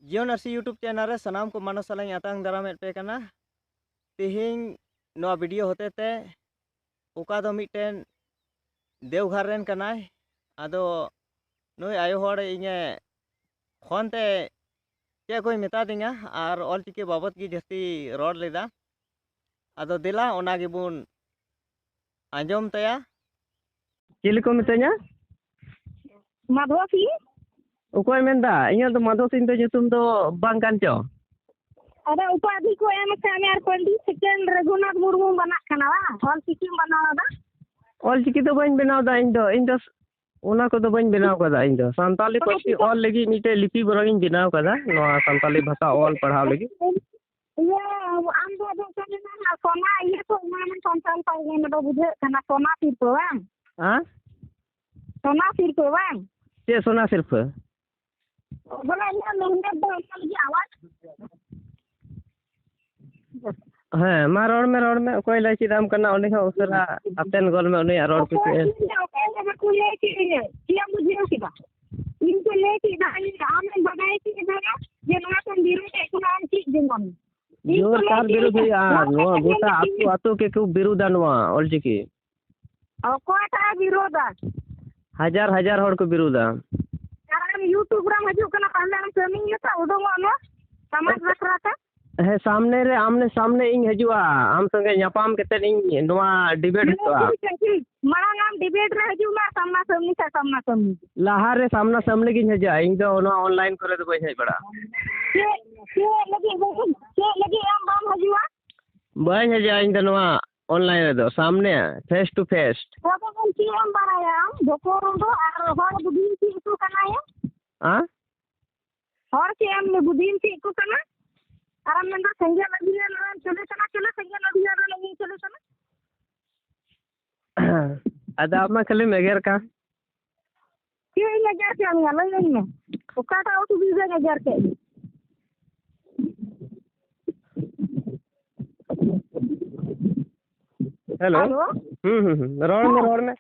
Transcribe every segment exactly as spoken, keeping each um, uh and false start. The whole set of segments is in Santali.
ᱡᱤᱭᱚᱱ ᱟᱹᱨᱥᱤ YouTube ᱪᱮᱱᱮᱞ ᱨᱮ ᱥᱟᱱᱟᱢ ᱠᱚ ᱢᱟᱱᱚᱥ ᱥᱟᱞᱟᱜ ᱤᱧ ᱟᱛᱟᱝ ᱫᱟᱨᱟᱢᱮᱫ ᱯᱮ ᱠᱟᱱᱟ᱾ ᱛᱮᱦᱮᱧ ᱱᱚᱣᱟ ᱵᱷᱤᱰᱤᱭᱳ ᱦᱚᱛᱮ ᱛᱮ ᱚᱠᱟ ᱫᱚ ᱢᱤᱫᱴᱮᱱ ᱫᱮᱣᱜᱷᱟᱨ ᱨᱮᱱ ᱠᱟᱱᱟᱭ᱾ ᱟᱫᱚ ᱱᱩᱭ ᱟᱭᱳ ᱦᱚᱲ ᱤᱧᱮ ᱯᱷᱳᱱ ᱛᱮ ᱪᱮᱫ ᱠᱚᱭ ᱢᱮᱛᱟ ᱫᱤᱧᱟ ᱟᱨ ᱚᱞᱪᱤᱠᱤ ᱵᱟᱵᱚᱫ ᱜᱮ ᱡᱟᱹᱥᱛᱤ ᱨᱚᱲ ᱞᱮᱫᱟ᱾ ᱟᱫᱚ ᱫᱮᱞᱟ ᱚᱱᱟ ᱜᱮᱵᱚᱱ ᱟᱸᱡᱚᱢ ᱛᱟᱭᱟ᱾ ᱪᱤᱞᱤ ᱠᱚ ᱢᱤᱛᱟᱹᱧᱟ? ᱢᱟᱫᱷᱚ ᱥᱤᱝ᱾ ᱚᱠᱚᱭ ᱢᱮᱱᱫᱟ? ᱤᱧᱟᱹᱜ ᱫᱚ ᱢᱟᱫᱷᱚ ᱥᱤᱝ ᱫᱚ ᱧᱩᱛᱩᱢ ᱫᱚ ᱵᱟᱝ ᱠᱟᱱ ᱪᱚ? ᱟᱫᱚ ᱩᱯᱟᱫᱷᱤ ᱠᱚ ᱮᱢ ᱟᱠᱟᱫ ᱢᱮᱭᱟ ᱟᱨ ᱯᱚᱱᱰᱤᱛ ᱥᱮᱠᱮᱱᱰ ᱨᱟᱹᱜᱷᱩᱱᱟᱛᱷ ᱢᱩᱨᱢᱩᱢ ᱵᱮᱱᱟᱜ ᱠᱟᱱᱟ ᱵᱟᱝ? ᱚᱞ ᱪᱤᱠᱤᱢ ᱵᱮᱱᱟᱣ ᱮᱫᱟ? ᱚᱞ ᱪᱤᱠᱤ ᱫᱚ ᱵᱟᱹᱧ ᱵᱮᱱᱟᱣ ᱮᱫᱟ ᱤᱧ ᱫᱚ᱾ ᱤᱧ ᱫᱚ ᱚᱱᱟ ᱠᱚᱫᱚ ᱵᱟᱹᱧ ᱵᱮᱱᱟᱣ ᱠᱟᱫᱟ ᱤᱧ ᱫᱚ᱾ ᱥᱟᱱᱛᱟᱞᱤ ᱚᱱᱟ ᱯᱟᱹᱨᱥᱤ ᱪᱤᱠᱟᱹ? ᱚᱞ ᱞᱟᱹᱜᱤᱫ ᱢᱤᱫᱴᱮᱡ ᱞᱤᱯᱤ ᱵᱚᱨᱚᱝ ᱤᱧ ᱵᱮᱱᱟᱣ ᱠᱟᱫᱟ, ᱱᱚᱣᱟ ᱥᱟᱱᱛᱟᱞᱤ ᱵᱷᱟᱥᱟ ᱚᱞ ᱯᱟᱲᱦᱟᱣ ᱞᱟᱹᱜᱤᱫ᱾ ᱤᱭᱟᱹ, ᱟᱢ ᱫᱚ ᱟᱫᱚ ᱚᱠᱟ ᱨᱮᱱᱟᱜ ᱥᱚᱱᱟ ᱤᱭᱟᱹ ᱠᱚ ᱮᱢᱟᱢᱟ ᱥᱟᱱᱛᱟᱲ ᱯᱟᱹᱨᱥᱤ ᱫᱚ ᱵᱩᱡᱷᱟᱹᱜ ᱠᱟᱱᱟ, ᱥᱚᱱᱟ ᱥᱤᱨᱯᱟᱹ ᱵᱟᱝ? ᱦᱮᱸ? ᱥᱚᱱᱟ ᱥᱤᱨᱯᱟᱹ ᱵᱟᱝ? ᱪᱮᱫ ᱥᱚᱱᱟ ᱥᱤᱨᱯᱟᱹ? ᱵᱚᱞᱮ ᱤᱧᱟᱹᱜ ᱢᱮᱦᱱᱚᱛ ᱫᱚ ᱚᱱᱟ ᱞᱟᱹᱜᱤᱫ ᱟᱣᱟᱡᱽ᱾ ᱦᱮᱸ, ᱢᱟ ᱨᱚᱲ ᱢᱮ, ᱨᱚᱲ ᱢᱮ᱾ ᱚᱠᱚᱭ ᱞᱟᱹᱭ ᱪᱮᱫ ᱟᱢ ᱠᱟᱱᱟ, ᱩᱱᱤ ᱦᱚᱸ ᱩᱥᱟᱹᱨᱟ ᱟᱛᱮᱱ ᱜᱚᱞ ᱢᱮ, ᱩᱱᱤᱭᱟᱜ ᱨᱚᱲ ᱚᱠᱚᱭ ᱠᱩᱥᱤ᱾ ᱴᱷᱮᱱ ᱚᱠᱚᱭ ᱦᱚᱸ ᱵᱟᱠᱚ ᱞᱟᱹᱭ ᱪᱮᱫ ᱤᱧᱟᱹ᱾ ᱪᱮᱫ ᱮᱢ ᱵᱩᱡᱷᱟᱹᱣ ᱠᱮᱫᱟ? ᱤᱧ ᱠᱚ ᱞᱟᱹᱭ ᱪᱮᱫ ᱫᱟ, ᱤᱧ ᱟᱢᱮᱢ ᱵᱟᱰᱟᱭ ᱪᱮᱫ ᱫᱟ ᱡᱮ ᱱᱚᱣᱟ ᱠᱚᱢ ᱵᱤᱨᱩᱫᱷ ᱮᱫ ᱠᱟᱱᱟ, ᱟᱢ ᱪᱮᱫ ᱡᱮᱢᱚᱱ? ᱤᱧ ᱠᱚ ᱡᱳᱨ ᱞᱟᱹᱭ ᱠᱟᱨ ᱪᱮᱫ ᱵᱤᱨᱩᱫᱷ ᱫᱟ, ᱦᱩᱭᱩᱜᱼᱟ᱾ ᱱᱚᱣᱟ ᱱᱚᱣᱟ ᱠᱟᱛᱷᱟ ᱜᱚᱴᱟ ᱧᱮᱞ ᱟᱹᱛᱩ ᱠᱮᱫ ᱟᱹᱛᱩ ᱜᱮᱠᱚ ᱵᱤᱨᱩᱫᱷᱟ ᱱᱚᱣᱟ ᱚᱞᱪᱤᱠᱤ᱾ ᱚᱠᱚᱭᱴᱟᱜ ᱮ ᱵᱤᱨᱳᱫᱟ? ᱦᱟᱡᱟᱨ ᱦᱟᱡᱟᱨ ᱦᱚᱲ ᱠᱚ ᱵᱤᱨᱳᱫᱟ᱾ ᱟᱨ ᱟᱢ YouTube ᱨᱮᱢ ᱦᱤᱡᱩᱜ ᱠᱟᱱᱟ, ᱛᱟᱦᱞᱮ ᱟᱢ ᱠᱟᱹᱢᱤ ᱜᱮᱛᱚ ᱩᱰᱩᱝᱚᱜ ᱢᱮ ᱥᱚᱢᱟᱡᱽ ᱵᱟᱠᱷᱨᱟ ᱛᱮ᱾ ᱦᱮᱸ, ᱥᱟᱢᱱᱮ ᱨᱮ ᱟᱢᱱᱮ ᱥᱟᱢᱱᱮ ᱤᱧ ᱦᱤᱡᱩᱜᱼᱟ, ᱟᱢ ᱥᱚᱸᱜᱮ ᱧᱟᱯᱟᱢ ᱠᱟᱛᱮ ᱤᱧ ᱱᱚᱣᱟ ᱰᱤᱵᱮᱴ ᱦᱚᱪᱚᱜᱼᱟ᱾ ᱴᱷᱤᱠ ᱟᱪᱷᱮ, ᱴᱷᱤᱠ᱾ ᱢᱟᱲᱟᱝ ᱟᱢ ᱰᱤᱵᱮᱴ ᱨᱮ ᱦᱤᱡᱩᱜ ᱢᱮ, ᱥᱟᱢᱱᱟ ᱥᱟᱢᱱᱤ ᱥᱮ ᱥᱟᱢᱱᱟ ᱥᱟᱢᱱᱤ᱾ ᱞᱟᱦᱟ ᱨᱮ ᱥᱟᱢᱱᱟ ᱥᱟᱢᱱᱤ ᱜᱤᱧ ᱦᱤᱡᱩᱜᱼᱟ, ᱤᱧ ᱫᱚ ᱱᱚᱣᱟ ᱚᱱᱞᱟᱭᱤᱱ ᱠᱚᱨᱮ ᱫᱚ ᱵᱟᱹᱧ ᱦᱮᱡ ᱵᱟᱲᱟᱜᱼᱟ᱾ ᱪᱮᱫ, ᱪᱮᱫ ᱞᱟᱹᱜᱤᱫ, ᱪᱮᱫ ᱞᱟᱹᱜᱤᱫ ᱟᱢ ᱵᱟᱢ ᱦᱤᱡᱩᱜᱼᱟ? ᱵᱟᱹᱧ ᱦᱤᱡᱩᱜᱼᱟ ᱤᱧ ᱫᱚ ᱱᱚᱣᱟ ᱚᱱᱞᱟᱭᱤᱱ ᱨᱮᱫᱚ, ᱥᱟᱢᱱᱮ, face to face᱾ ᱟᱫᱚ ᱟᱢ ᱪᱮᱫ ᱮᱢ ᱵᱟᱲᱟᱭᱟ ᱟᱢ? ᱫᱚᱠᱚ ᱨᱚᱲ ᱫᱚ ᱟᱨ ᱦᱚᱲ ᱵᱩᱫᱷᱤ ᱪᱮᱫ ᱠᱚ ᱠᱟᱱᱟᱭᱟ? ᱦᱮᱸ? ᱦᱚᱲ ᱪᱮᱫ ᱮᱢ ᱵᱩᱫᱷᱤᱢ ᱪᱮᱫ ᱠᱚ ᱠᱟᱱᱟ? ᱟᱨ ᱟᱢ ᱢᱮᱱᱫᱟ ᱥᱮᱸᱜᱮᱞ ᱚᱵᱷᱤᱭᱟᱱ ᱨᱮᱢ ᱪᱟᱹᱞᱩ ᱠᱟᱱᱟ, ᱪᱚᱞᱚ ᱥᱮᱸᱜᱮᱞ ᱚᱵᱷᱤᱭᱟᱱ ᱨᱮ ᱤᱧ ᱪᱟᱹᱞᱩ ᱠᱟᱱᱟ᱾ ᱟᱫᱚ ᱟᱢ ᱢᱟ ᱠᱷᱟᱹᱞᱤᱢ ᱮᱜᱮᱨ ᱠᱟᱱ᱾ ᱪᱮᱫ ᱤᱧ ᱮᱜᱮᱨ ᱠᱮᱫ ᱢᱮᱭᱟ? ᱞᱟᱹᱭᱟᱹᱧ ᱢᱮ, ᱚᱠᱟᱴᱟᱜ ᱚᱥᱩᱵᱤᱫᱷᱟᱧ ᱮᱜᱮᱨ ᱠᱮᱫ ᱢᱮᱭᱟ? ᱦᱮᱞᱳ᱾ ᱦᱮᱞᱳ᱾ ᱦᱩᱸ, ᱦᱩᱸ, ᱦᱩᱸ, ᱨᱚᱲ ᱢᱮ, ᱦᱮᱸ᱾ ᱨᱚᱲ ᱢᱮ᱾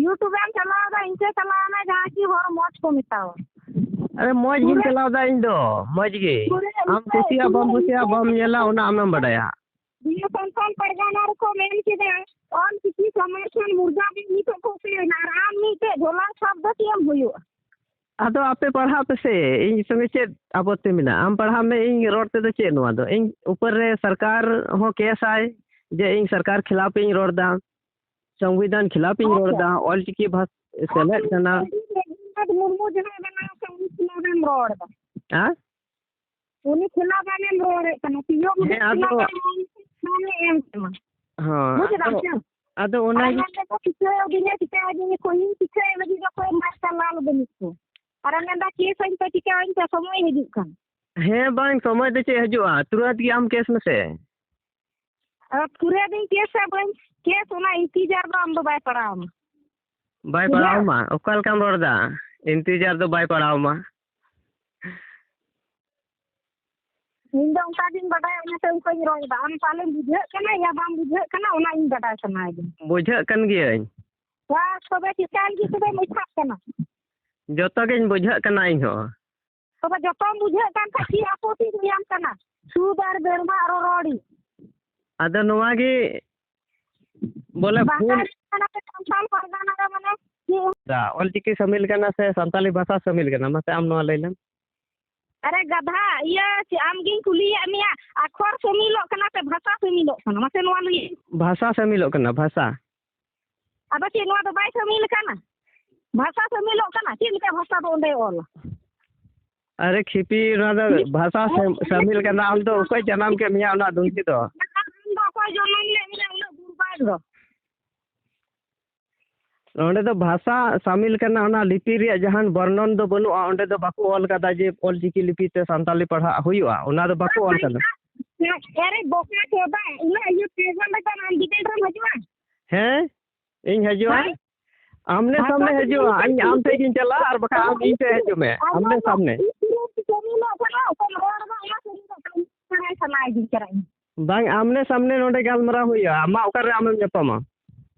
YouTube ᱮᱢ ᱪᱟᱞᱟᱣ ᱮᱫᱟ, ᱤᱱᱠᱟᱹ ᱪᱟᱞᱟᱣ ᱮᱱᱟ ᱡᱟᱦᱟᱸ ᱠᱤ ᱦᱚᱲ ᱢᱚᱡᱽ ᱠᱚ ᱢᱮᱛᱟᱣᱟ᱾ ᱟᱨᱮ ᱢᱚᱡᱽ ᱜᱤᱧ ᱯᱩᱨᱟᱹ ᱪᱟᱞᱟᱣ ᱫᱟ ᱤᱧ ᱫᱚ, ᱢᱚᱡᱽ ᱜᱮ᱾ ᱯᱩᱨᱟᱹ ᱟᱢ ᱮᱱᱛᱮ ᱠᱩᱥᱤᱭᱟᱜ ᱵᱟᱢ ᱯᱩᱨᱟᱹ ᱠᱩᱥᱤᱭᱟᱜ ᱮᱱᱛᱮ ᱵᱟᱢ ᱧᱮᱞᱟ, ᱚᱱᱟ ᱟᱢᱮᱢ ᱵᱟᱰᱟᱭᱟ᱾ ᱱᱤᱭᱟᱹ ᱥᱟᱱᱛᱟᱲ ᱯᱟᱨᱜᱟᱱᱟ ᱨᱮᱠᱚ ᱢᱮᱱ ᱠᱮᱫᱟ, ᱚᱞ ᱪᱤᱠᱤ ᱥᱚᱢᱚᱨᱛᱷᱚᱱ ᱢᱩᱨᱜᱟᱹ ᱵᱤᱧ ᱱᱤᱛᱚᱜ ᱠᱚ ᱩᱯᱮᱞ ᱮᱱᱟ, ᱟᱨ ᱟᱢ ᱢᱤᱫᱴᱮᱡ ᱡᱷᱚᱞᱟ ᱥᱟᱵ ᱫᱚ ᱪᱮᱫ ᱮᱢ ᱦᱩᱭᱩᱜᱼᱟ? ᱟᱫᱚ ᱟᱯᱮ ᱯᱟᱲᱦᱟᱜ ᱯᱮᱥᱮ, ᱤᱧ ᱥᱚᱸᱜᱮ ᱪᱮᱫ ᱟᱯᱚᱛᱛᱤ ᱢᱮᱱᱟᱜᱼᱟ? ᱟᱢ ᱯᱟᱲᱦᱟᱜ ᱢᱮ, ᱤᱧ ᱨᱚᱲ ᱛᱮᱫᱚ ᱪᱮᱫ ᱱᱚᱣᱟ ᱫᱚ? ᱤᱧ ᱩᱯᱚᱨ ᱨᱮ ᱥᱚᱨᱠᱟᱨ ᱦᱚᱸ ᱠᱮᱥ ᱟᱭ ᱡᱮ ᱤᱧ ᱥᱚᱨᱠᱟᱨ ᱠᱷᱤᱞᱟᱯ ᱤᱧ ᱨᱚᱲ ᱫᱟ, ᱥᱚᱝᱵᱤᱫᱷᱟᱱ ᱠᱷᱤᱞᱟᱯ ᱤᱧ ᱨᱚᱲ ᱟᱪᱪᱷᱟ᱾ ᱫᱟ, ᱚᱞ ᱪᱤᱠᱤ ᱵᱷᱟᱥ-, ᱥᱮᱞᱮᱫ ᱠᱟᱱᱟ᱾ ᱨᱚᱜᱷᱩᱱᱟᱛᱷ ᱢᱩᱨᱢᱩ ᱡᱟᱦᱟᱸᱭ ᱵᱮᱱᱟᱣ ᱠᱟᱜ, ᱩᱱᱤ ᱠᱷᱤᱞᱟᱯ ᱮᱢ ᱨᱚᱲ ᱮᱫᱟ᱾ ᱦᱮᱸ? ᱩᱱᱤ ᱠᱷᱤᱞᱟᱯ ᱟᱢᱮᱢ ᱨᱚᱲᱮᱫ ᱠᱟᱱᱟ, ᱯᱤᱭᱳ ᱦᱮᱸ, ᱟᱫᱚ ᱠᱷᱤᱞᱟᱯ ᱮᱢ ᱨᱚᱲ ᱮᱫ ᱠᱟᱱᱟ, ᱮᱢ ᱠᱟᱱᱟ᱾ ᱦᱚᱸ, ᱵᱩᱡᱽ ᱮᱫᱟᱢ ᱟᱫᱚ, ᱥᱮ? ᱟᱫᱚ ᱚᱱᱟ ᱟᱨ ᱜᱮ ᱢᱮᱱ ᱫᱟᱠᱚ ᱪᱤᱠᱟᱹ ᱟᱹᱫᱤᱧᱟ, ᱪᱤᱠᱟᱹ ᱟᱹᱫᱤᱧᱟ ᱠᱚ, ᱤᱧ ᱪᱤᱠᱟᱹ ᱟᱹᱫᱤᱧᱟ ᱠᱚ, ᱢᱟᱨᱥᱟᱞ ᱞᱟᱞ ᱵᱟᱹᱱᱩᱜ ᱠᱚ᱾ ᱟᱨ ᱢᱮᱱᱫᱟ ᱠᱮᱥ ᱟᱹᱧ ᱯᱮ, ᱪᱤᱠᱟᱹ ᱟᱹᱧ ᱯᱮ, ᱥᱚᱢᱚᱭ ᱦᱤᱡᱩᱜ ᱠᱟᱱ᱾ ᱦᱮᱸ, ᱵᱟᱝ, ᱥᱚᱢᱚᱭ ᱫᱚ ᱪᱮᱫ ᱦᱤᱡᱩᱜᱼᱟ, ᱛᱩᱨᱟᱹᱛ ᱜᱮ ᱟᱢ ᱠᱮᱥ ᱢᱮᱥᱮ᱾ ᱟᱨ ᱯᱩᱨᱟᱹ ᱫᱤᱱ ᱠᱮᱥᱟ ᱵᱟᱹᱧ, ᱠᱮᱥ ᱚᱱᱟ ᱤᱱᱛᱤᱡᱟᱨ ᱫᱚ ᱟᱢ ᱫᱚ ᱵᱟᱭ ᱯᱟᱲᱟᱣ ᱟᱢᱟ᱾ ᱵᱟᱭ ᱵᱩᱡᱷᱟᱹᱣ? ᱯᱟᱲᱟᱣ ᱟᱢᱟ? ᱚᱠᱟ ᱞᱮᱠᱟᱢ ᱨᱚᱲ ᱮᱫᱟ? ᱤᱱᱛᱤᱡᱟᱨ ᱫᱚ ᱵᱟᱭ ᱯᱟᱲᱟᱣ ᱟᱢᱟ᱾ ᱤᱧ ᱫᱚ ᱚᱱᱠᱟ ᱜᱤᱧ ᱵᱟᱰᱟᱭᱟ, ᱚᱱᱟᱛᱮ ᱚᱱᱠᱟᱧ ᱨᱚᱲ ᱮᱫᱟ᱾ ᱟᱢ ᱯᱟᱞᱮᱢ ᱵᱩᱡᱷᱟᱹᱜ ᱠᱟᱱᱟ ᱭᱟ ᱵᱟᱢ ᱵᱩᱡᱷᱟᱹᱜ ᱠᱟᱱᱟ, ᱚᱱᱟ ᱤᱧ ᱵᱟᱰᱟᱭ ᱥᱟᱱᱟᱭᱤᱫᱤᱧ᱾ ᱵᱩᱡᱷᱟᱹᱜ ᱠᱟᱱ ᱜᱤᱭᱟᱹᱧ᱾ ᱵᱟᱥ, ᱛᱚᱵᱮ ᱪᱮᱠᱟ ᱞᱟᱹᱜᱤᱫ ᱛᱚᱵᱮᱢ ᱮᱴᱷᱟᱜ ᱠᱟᱱᱟ? ᱡᱚᱛᱚ ᱜᱤᱧ ᱵᱩᱡᱷᱟᱹᱜ ᱠᱟᱱᱟ ᱤᱧ ᱦᱚᱸ᱾ ᱛᱚᱵᱮ ᱡᱚᱛᱚᱢ ᱵᱩᱡᱷᱟᱹᱜ ᱠᱟᱱ ᱠᱷᱟᱡ ᱪᱮᱫ ᱟᱯᱚᱛᱤ ᱦᱩᱭᱟᱢ ᱠᱟᱱᱟ? ᱥᱩᱫ ᱟᱨ ᱵᱮᱨᱢᱟ ᱨᱚᱨᱚᱲᱤ᱾ ᱟᱫᱚ ᱱᱚᱣᱟ ᱜᱮ ᱵᱚᱞᱮ ᱵᱟᱝᱠᱷᱟᱱ ᱯᱷᱳᱱ ᱠᱟᱱᱟ ᱯᱮ ᱥᱟᱱᱛᱟᱲ ᱯᱟᱨᱜᱟᱱᱟ ᱨᱮ ᱢᱟᱱᱮ ᱪᱮᱫ? ᱫᱟ, ᱚᱞᱪᱤᱠᱤ ᱥᱟᱹᱢᱤᱞ ᱠᱟᱱᱟ ᱥᱮ ᱥᱟᱱᱛᱟᱞᱤ ᱵᱷᱟᱥᱟ ᱥᱟᱹᱢᱤᱞ ᱠᱟᱱᱟ? ᱢᱟᱥᱮ ᱟᱢ ᱱᱚᱣᱟ ᱞᱟᱹᱭ ᱞᱮᱢ᱾ ᱟᱨᱮ ᱜᱟᱫᱷᱟ, ᱤᱭᱟᱹ ᱪᱮᱫ ᱟᱢ ᱜᱤᱧ ᱠᱩᱞᱤᱭᱮᱫ ᱢᱮᱭᱟ, ᱟᱠᱷᱚᱨ ᱥᱟᱹᱢᱤᱞᱚᱜ ᱠᱟᱱᱟ ᱥᱮ ᱵᱷᱟᱥᱟ ᱥᱟᱹᱢᱤᱞᱚᱜ ᱠᱟᱱᱟ? ᱢᱟᱥᱮ ᱱᱚᱣᱟ ᱞᱟᱹᱭ᱾ ᱵᱷᱟᱥᱟ ᱥᱟᱹᱢᱤᱞᱚᱜ ᱠᱟᱱᱟ, ᱵᱷᱟᱥᱟ᱾ ᱟᱫᱚ ᱪᱮᱫ ᱱᱚᱣᱟ ᱫᱚ ᱵᱟᱭ ᱥᱟᱹᱢᱤᱞ ᱠᱟᱱᱟ? ᱵᱷᱟᱥᱟ ᱥᱟᱹᱢᱤᱞᱚᱜ ᱠᱟᱱᱟ? ᱪᱮᱫ ᱞᱮᱠᱟ ᱵᱷᱟᱥᱟ ᱫᱚ ᱚᱸᱰᱮ ᱚᱞᱟ? ᱟᱨᱮ ᱠᱷᱤᱯᱤ, ᱱᱚᱣᱟ ᱫᱚ ᱵᱷᱟᱥᱟ ᱥᱮᱢ-, ᱥᱟᱹᱢᱤᱞ ᱠᱟᱱᱟ᱾ ᱟᱢ ᱫᱚ ᱚᱠᱚᱭ ᱡᱟᱱᱟᱢ ᱠᱮᱫ ᱢᱮᱭᱟ ᱚᱱᱟ ᱫᱩᱧᱪᱤ ᱫᱚ? ᱟᱢ ᱫᱚ ᱚᱠᱚᱭ ᱡᱚᱱᱚᱢ ᱞᱮᱫ ᱢᱮᱭᱟ ᱩᱱᱟᱹᱜ ᱫᱩᱨᱵᱟᱞ ᱫᱚ? ᱱᱚᱸᱰᱮ ᱫᱚ ᱵᱷᱟᱥᱟ ᱥᱟᱹᱢᱤᱞ ᱠᱟᱱᱟ, ᱚᱱᱟ ᱞᱤᱯᱤ ᱨᱮᱭᱟᱜ ᱡᱟᱦᱟᱱ ᱵᱚᱨᱱᱚᱱ ᱫᱚ ᱵᱟᱹᱱᱩᱜᱼᱟ᱾ ᱚᱸᱰᱮ ᱫᱚ ᱵᱟᱠᱚ ᱚᱞ ᱠᱟᱫᱟ ᱡᱮ ᱚᱞᱪᱤᱠᱤ ᱞᱤᱯᱤ ᱛᱮ ᱥᱟᱱᱛᱟᱞᱤ ᱯᱟᱲᱦᱟᱜ ᱦᱩᱭᱩᱜᱼᱟ, ᱚᱱᱟ ᱫᱚ ᱵᱟᱠᱚ ᱚᱞ ᱠᱟᱫᱟ᱾ ᱟᱨᱮ ᱵᱚᱠᱟ ᱪᱚᱫᱟ, ᱩᱱᱟᱹᱜ ᱤᱭᱟᱹ ᱯᱨᱮᱥᱮᱱᱴ ᱞᱮᱠᱷᱟᱱ ᱟᱢ ᱰᱤᱵᱮᱴ ᱨᱮᱢ ᱦᱤᱡᱩᱜᱼᱟ? ᱦᱮᱸ, ᱤᱧ ᱦᱤᱡᱩᱜᱼᱟ᱾ ᱦᱮᱸ? ᱟᱢᱱᱮ ᱟᱢ ᱥᱟᱢᱱᱮ ᱫᱚ ᱦᱤᱡᱩᱜᱼᱟ᱾ ᱤᱧ ᱟᱢ ᱴᱷᱮᱡ ᱜᱤᱧ ᱪᱟᱞᱟᱜᱼᱟ, ᱟᱨ ᱵᱟᱠᱷᱟᱱ ᱟᱢ ᱤᱧ ᱴᱷᱮᱡ ᱦᱤᱡᱩᱜ ᱢᱮ, ᱟᱢ ᱟᱢᱱᱮ ᱫᱚ ᱥᱟᱢᱱᱮ᱾ ᱛᱤᱨᱮᱢ ᱠᱟᱹᱢᱤ ᱞᱮᱫ ᱛᱟᱦᱮᱱᱟ, ᱚᱠᱚᱭ ᱨᱚᱲ ᱫᱟ, ᱚᱱᱟ ᱠᱟᱹᱢᱤ ᱫᱚ ᱠᱟᱹᱢᱤ ᱥᱟᱱᱟᱭᱮᱫᱤᱧ ᱠᱟᱱᱟ ᱤᱧ᱾ ᱵᱟᱝ, ᱟᱢᱱᱮ ᱥᱟᱢᱱᱮ ᱱᱚᱰᱮ ᱜᱟᱞᱢᱟᱨᱟᱣ ᱦᱩᱭᱩᱜᱼᱟ᱾ ᱟᱢᱟᱜ ᱚᱠᱟᱨᱮ ᱟᱢᱮᱢ ᱧᱟᱯᱟᱢᱟ?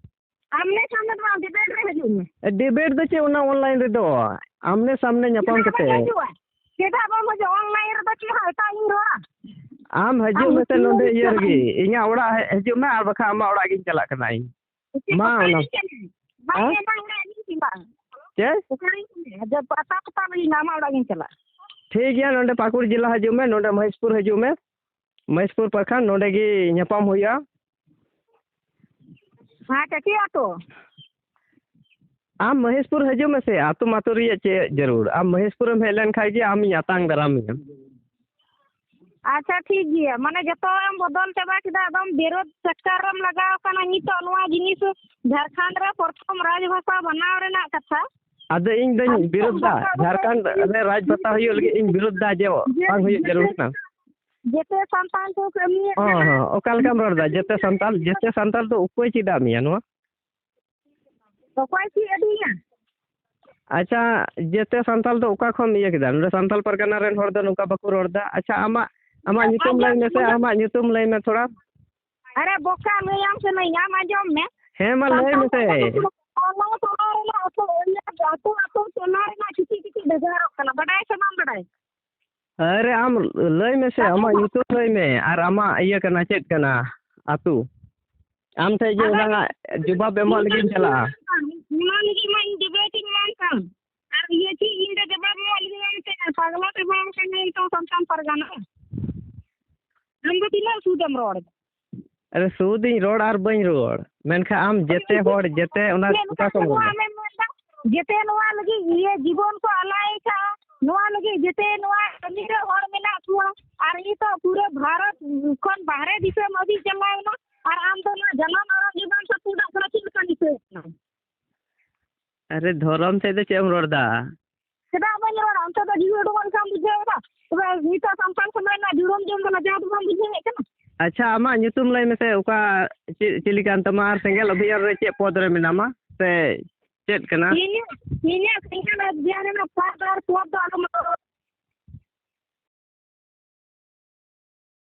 ᱟᱢᱱᱮ ᱥᱟᱢᱱᱮ ᱫᱚ ᱵᱟᱝ, ᱰᱤᱵᱮᱴ ᱨᱮ ᱦᱤᱡᱩᱜ ᱢᱮ᱾ ᱮ, ᱰᱤᱵᱮᱴ ᱫᱚ ᱪᱮᱫ ᱚᱱᱟ ᱚᱱᱞᱟᱭᱤᱱ ᱨᱮᱫᱚ? ᱟᱢᱱᱮ ᱥᱟᱢᱱᱮ ᱧᱟᱯᱟᱢ ᱪᱮᱫᱟᱜ ᱠᱟᱛᱮ᱾ ᱵᱟᱭ ᱦᱤᱡᱩᱜᱼᱟ? ᱪᱮᱫᱟᱜ ᱵᱟᱢ ᱦᱤᱡᱩᱜᱼᱟ? ᱚᱱᱞᱟᱭᱤᱱ ᱨᱮᱫᱚ ᱪᱮᱫ ᱦᱚᱸ ᱮᱴᱟᱜ ᱤᱧ ᱨᱚᱲᱟ? ᱟᱢ ᱦᱤᱡᱩᱜ ᱟᱢ ᱢᱮᱥᱮ ᱦᱤᱡᱩᱜ ᱱᱚᱰᱮ ᱢᱮ᱾ ᱤᱭᱟᱹ ᱨᱮᱜᱮ, ᱤᱧᱟᱹᱜ ᱚᱲᱟᱜ ᱦᱮ-, ᱦᱤᱡᱩᱜ ᱢᱮ, ᱟᱨ ᱵᱟᱠᱷᱟᱱ ᱟᱢᱟᱜ ᱚᱲᱟᱜ ᱜᱤᱧ ᱪᱟᱞᱟᱜ ᱠᱟᱱᱟ ᱤᱧ᱾ ᱪᱮᱫ ᱢᱟ ᱚᱠᱟᱨᱮ ᱚᱱᱟ ᱪᱮᱫ? ᱵᱟᱝ, ᱦᱮᱸ? ᱵᱟᱝ, ᱚᱲᱟᱜ ᱜᱤᱧ ᱪᱟᱞᱟᱜᱼᱟ᱾ ᱪᱮᱫ? ᱚᱠᱟᱨᱮ ᱪᱮᱫ? ᱟᱫᱚ ᱯᱟᱛᱟ ᱯᱟᱛᱟ ᱨᱮ ᱤᱧ ᱟᱢᱟᱜ ᱚᱲᱟᱜ ᱜᱤᱧ ᱪᱟᱞᱟᱜᱼᱟ᱾ ᱴᱷᱤᱠ ᱜᱮᱭᱟ, ᱱᱚᱰᱮ ᱯᱟᱹᱠᱩᱲ ᱡᱮᱞᱟ ᱦᱤᱡᱩᱜ ᱢᱮ, ᱱᱚᱰᱮ ᱢᱚᱦᱮᱥᱯᱩᱨ ᱦᱤᱡᱩᱜ ᱢᱮ, ᱢᱚᱦᱮᱥᱯᱩᱨ ᱯᱨᱚᱠᱷᱚᱸᱰ, ᱱᱚᱰᱮ ᱜᱮ ᱧᱟᱯᱟᱢ ᱦᱩᱭᱩᱜᱼᱟ᱾ ᱦᱮᱸ, ᱪᱮᱫ ᱟᱹᱛᱩ? ᱟᱢ ᱢᱚᱦᱮᱥᱯᱩᱨ ᱦᱤᱡᱩᱜ ᱢᱮᱥᱮ, ᱟᱹᱛᱩ ᱢᱟᱹᱛᱩ ᱨᱮᱭᱟᱜ ᱪᱮᱫ ᱡᱟᱹᱨᱩᱲ? ᱟᱢ ᱢᱚᱦᱮᱥᱯᱩᱨᱮᱢ ᱦᱮᱡ ᱞᱮᱱ ᱠᱷᱟᱡ ᱜᱮ ᱟᱢᱤᱧ ᱟᱛᱟᱝ ᱫᱟᱨᱟᱢ ᱢᱮᱭᱟ᱾ ᱟᱪᱪᱷᱟ, ᱴᱷᱤᱠ ᱜᱮᱭᱟ, ᱢᱟᱱᱮ ᱡᱚᱛᱚ ᱮᱢ ᱵᱚᱫᱚᱞ ᱪᱟᱵᱟ ᱠᱮᱫᱟ, ᱟᱫᱚᱢ ᱵᱤᱨᱳᱫ ᱪᱟᱠᱠᱟᱨ ᱨᱮᱢ ᱞᱟᱜᱟᱣ ᱠᱟᱱᱟ᱾ ᱱᱤᱛᱚᱜ ᱱᱚᱣᱟ ᱡᱤᱱᱤᱥ ᱡᱷᱟᱲᱠᱷᱚᱸᱰ ᱨᱮ ᱯᱨᱚᱛᱷᱚᱢ ᱨᱟᱡᱽ ᱵᱷᱟᱥᱟ ᱵᱮᱱᱟᱣ ᱨᱮᱱᱟᱜ ᱠᱟᱛᱷᱟ᱾ ᱟᱫᱚ ᱤᱧ ᱫᱚᱧ ᱟᱨ ᱱᱤᱛᱚᱜ ᱵᱤᱨᱳᱫ ᱫᱟ, ᱵᱷᱟᱥᱟ ᱵᱚᱫᱚᱞ ᱡᱷᱟᱲᱠᱷᱚᱸᱰ ᱨᱮ ᱨᱟᱡᱽ ᱵᱷᱟᱥᱟ ᱦᱩᱭᱩᱜ ᱞᱟᱹᱜᱤᱫ ᱤᱧ ᱵᱤᱨᱳᱫ ᱫᱟ ᱡᱮ ᱡᱮ-, ᱵᱟᱝ ᱦᱩᱭᱩᱜ ᱡᱮᱛᱮ, ᱡᱟᱹᱨᱩᱲ ᱠᱟᱱᱟ᱾ ᱡᱮᱛᱮ ᱥᱟᱱᱛᱟᱲ ᱠᱚ ᱠᱟᱹᱢᱤᱭᱮᱫ ᱦᱚᱸ, ᱠᱟᱱᱟ᱾ ᱦᱚᱸ, ᱚᱠᱟ ᱞᱮᱠᱟᱢ ᱨᱚᱲ ᱫᱟ? ᱡᱮᱛᱮ ᱥᱟᱱᱛᱟᱲ, ᱡᱮᱛᱮ ᱥᱟᱱᱛᱟᱲ ᱫᱚ ᱚᱠᱚᱭ ᱪᱮᱫ ᱟᱫ ᱢᱮᱭᱟ ᱱᱚᱣᱟ? ᱚᱠᱚᱭ ᱪᱮᱫ ᱟᱹᱫᱤᱧᱟ? ᱟᱪᱪᱷᱟ, ᱡᱮᱛᱮ ᱥᱟᱱᱛᱟᱲ ᱫᱚ ᱚᱠᱟ ᱠᱷᱚᱱ ᱤᱭᱟᱹ ᱠᱮᱫᱟ? ᱱᱚᱰᱮ ᱥᱟᱱᱛᱟᱲ ᱯᱟᱨᱜᱟᱱᱟ ᱨᱮᱱ ᱦᱚᱲ ᱫᱚ ᱱᱚᱝᱠᱟ ᱵᱟᱠᱚ ᱨᱚᱲ ᱫᱟ᱾ ᱟᱪᱪᱷᱟ, ᱟᱢᱟᱜ, ᱟᱢᱟᱜ ᱧᱩᱛᱩᱢ ᱞᱟᱹᱭ ᱟᱸᱡᱚᱢ ᱢᱮᱥᱮ, ᱢᱮ᱾ ᱟᱢᱟᱜ ᱧᱩᱛᱩᱢ ᱞᱟᱹᱭ ᱢᱮ ᱛᱷᱚᱲᱟ᱾ ᱟᱨᱮ ᱵᱚᱠᱟ, ᱞᱟᱹᱭᱟᱢ ᱠᱟᱹᱱᱟᱹᱧ, ᱟᱢ ᱟᱸᱡᱚᱢ ᱢᱮ᱾ ᱦᱮᱸ, ᱢᱟ ᱞᱟᱹᱭ ᱥᱟᱱᱛᱟᱲ ᱢᱮᱥᱮ᱾ ᱠᱚᱫᱚ ᱠᱚ ᱚᱱᱟ ᱴᱚᱞᱟ ᱨᱮᱱᱟᱜ ᱟᱹᱛᱩ, ᱟᱹᱛᱩ, ᱟᱹᱛᱩ ᱴᱚᱞᱟ ᱨᱮᱱᱟᱜ ᱪᱤᱠᱤ ᱪᱤᱠᱤ ᱵᱷᱮᱜᱟᱨᱚᱜ ᱠᱟᱱᱟ, ᱵᱟᱰᱟᱭ ᱥᱮ ᱵᱟᱢ ᱵᱟᱰᱟᱭ? ᱟᱨᱮ, ᱟᱢ ᱞᱟᱹᱭ ᱢᱮᱥᱮ, ᱟᱢᱟᱜ ᱧᱩᱛᱩᱢ ᱞᱟᱹᱭ ᱢᱮ ᱟᱨ ᱟᱢᱟᱜ ᱤᱭᱟᱹ ᱠᱟᱱᱟ, ᱪᱮᱫ ᱠᱟᱱᱟ ᱟᱹᱛᱩ? ᱟᱢ ᱴᱷᱮᱡ ᱜᱮ ᱟᱫᱚ ᱚᱱᱟ ᱡᱚᱵᱟᱵ ᱮᱢᱚᱜ ᱞᱟᱹᱜᱤᱫ ᱤᱧ ᱪᱟᱞᱟᱜᱼᱟ᱾ ᱚᱱᱟ ᱞᱟᱹᱜᱤᱫ ᱢᱟ ᱤᱧ ᱰᱤᱵᱮᱴ ᱤᱧ ᱢᱮᱱ ᱠᱟᱱ᱾ ᱟᱨ ᱤᱭᱟᱹ ᱪᱮᱫ ᱤᱧ ᱫᱚ ᱡᱚᱵᱟᱵ ᱮᱢᱚᱜ ᱞᱟᱹᱜᱤᱫ ᱢᱮᱱᱛᱮ ᱯᱟᱜᱽᱞᱟ ᱪᱟᱵᱟᱣ ᱠᱟᱱᱟᱹᱧ ᱛᱚ ᱥᱟᱱᱛᱟᱲ ᱯᱟᱨᱜᱟᱱᱟ᱾ ᱟᱢ ᱫᱚ ᱛᱤᱱᱟᱹᱜ ᱥᱩᱫ ᱮᱢ ᱨᱚᱲ ᱮᱫᱟ? ᱟᱨᱮ, ᱥᱩᱫ ᱤᱧ ᱨᱚᱲ ᱟᱨ ᱵᱟᱹᱧ ᱨᱚᱲ, ᱢᱮᱱᱠᱷᱟᱱ ᱟᱢ ᱡᱮᱛᱮ ᱦᱚᱲ, ᱡᱮᱛᱮ ᱚᱱᱟ ᱪᱮᱫ ᱚᱠᱟ ᱞᱮᱠᱟ ᱠᱷᱚᱱ ᱱᱚᱣᱟ ᱨᱚᱲ? ᱟᱢᱮᱢ ᱢᱮᱱᱫᱟ? ᱡᱮᱛᱮ ᱱᱚᱣᱟ ᱞᱟᱹᱜᱤᱫ ᱤᱭᱟᱹ ᱡᱤᱵᱚᱱ ᱠᱚ ᱟᱞᱟᱭ ᱠᱟᱜᱼᱟ, ᱱᱚᱣᱟ ᱞᱟᱹᱜᱤᱫ ᱡᱮᱛᱮ ᱱᱚᱣᱟ ᱠᱟᱹᱢᱤ ᱨᱮ ᱦᱚᱲ ᱢᱮᱱᱟᱜ ᱠᱚᱣᱟ, ᱟᱨ ᱱᱤᱛᱚᱜ ᱯᱩᱨᱟᱹ ᱵᱷᱟᱨᱚᱛ ᱠᱷᱚᱱ ᱵᱟᱦᱨᱮ ᱫᱤᱥᱚᱢ ᱦᱟᱹᱵᱤᱡ ᱪᱟᱞᱟᱣ ᱮᱱᱟ, ᱟᱨ ᱟᱢ ᱫᱚ ᱱᱚᱣᱟ ᱡᱟᱱᱟᱢ ᱟᱲᱟᱝ ᱜᱮ ᱵᱟᱢ ᱥᱟᱯᱩᱰᱟᱜ ᱠᱟᱱᱟ, ᱪᱮᱫ ᱞᱮᱠᱟ ᱫᱤᱥᱟᱹᱭᱮᱫ ᱠᱟᱱᱟ? ᱟᱨᱮ, ᱫᱷᱚᱨᱚᱢ ᱥᱮᱫ ᱫᱚ ᱪᱮᱫ ᱮᱢ ᱨᱚᱲ ᱫᱟ? ᱪᱮᱫᱟᱜ ᱵᱟᱹᱧ ᱨᱚᱲᱟ? ᱚᱱᱛᱮ ᱫᱚ ᱡᱤᱣᱤ ᱩᱰᱩᱠᱚᱜ ᱞᱮᱠᱟᱢ ᱵᱩᱡᱷᱟᱹᱣ ᱮᱫᱟ᱾ ᱛᱚᱵᱮ ᱱᱤᱛᱚᱜ ᱥᱟᱱᱛᱟᱲ ᱥᱚᱢᱟᱡᱽ ᱨᱮᱱᱟᱜ ᱡᱩᱲᱩᱢ ᱡᱚᱢ ᱫᱚ ᱞᱟᱡᱟᱣ ᱫᱚ ᱵᱟᱢ ᱵᱩᱡᱷᱟᱹᱣᱮᱫ ᱠᱟᱱᱟ? ᱟᱪᱪᱷᱟ, ᱟᱢᱟᱜ ᱧᱩᱛᱩᱢ ᱞᱟᱹᱭ ᱢᱮᱥᱮ, ᱚᱠᱟ, ᱪᱮᱫ, ᱪᱤᱞᱤ ᱠᱟᱱ ᱛᱟᱢᱟ, ᱟᱨ ᱥᱮᱸᱜᱮᱞ ᱚᱵᱷᱤᱭᱟᱱ ᱨᱮ ᱪᱮᱫ ᱯᱚᱫᱽ ᱨᱮ ᱢᱮᱱᱟᱢᱟ, ᱥᱮ ᱪᱮᱫ ᱠᱟᱱᱟ? ᱤᱧᱟᱹᱜ, ᱤᱧᱟᱹᱜ ᱥᱮᱸᱜᱮᱞ ᱚᱵᱷᱤᱭᱟᱱ ᱨᱮᱱᱟᱜ ᱯᱚᱫᱽ ᱟᱨ ᱯᱚᱫᱽ ᱫᱚ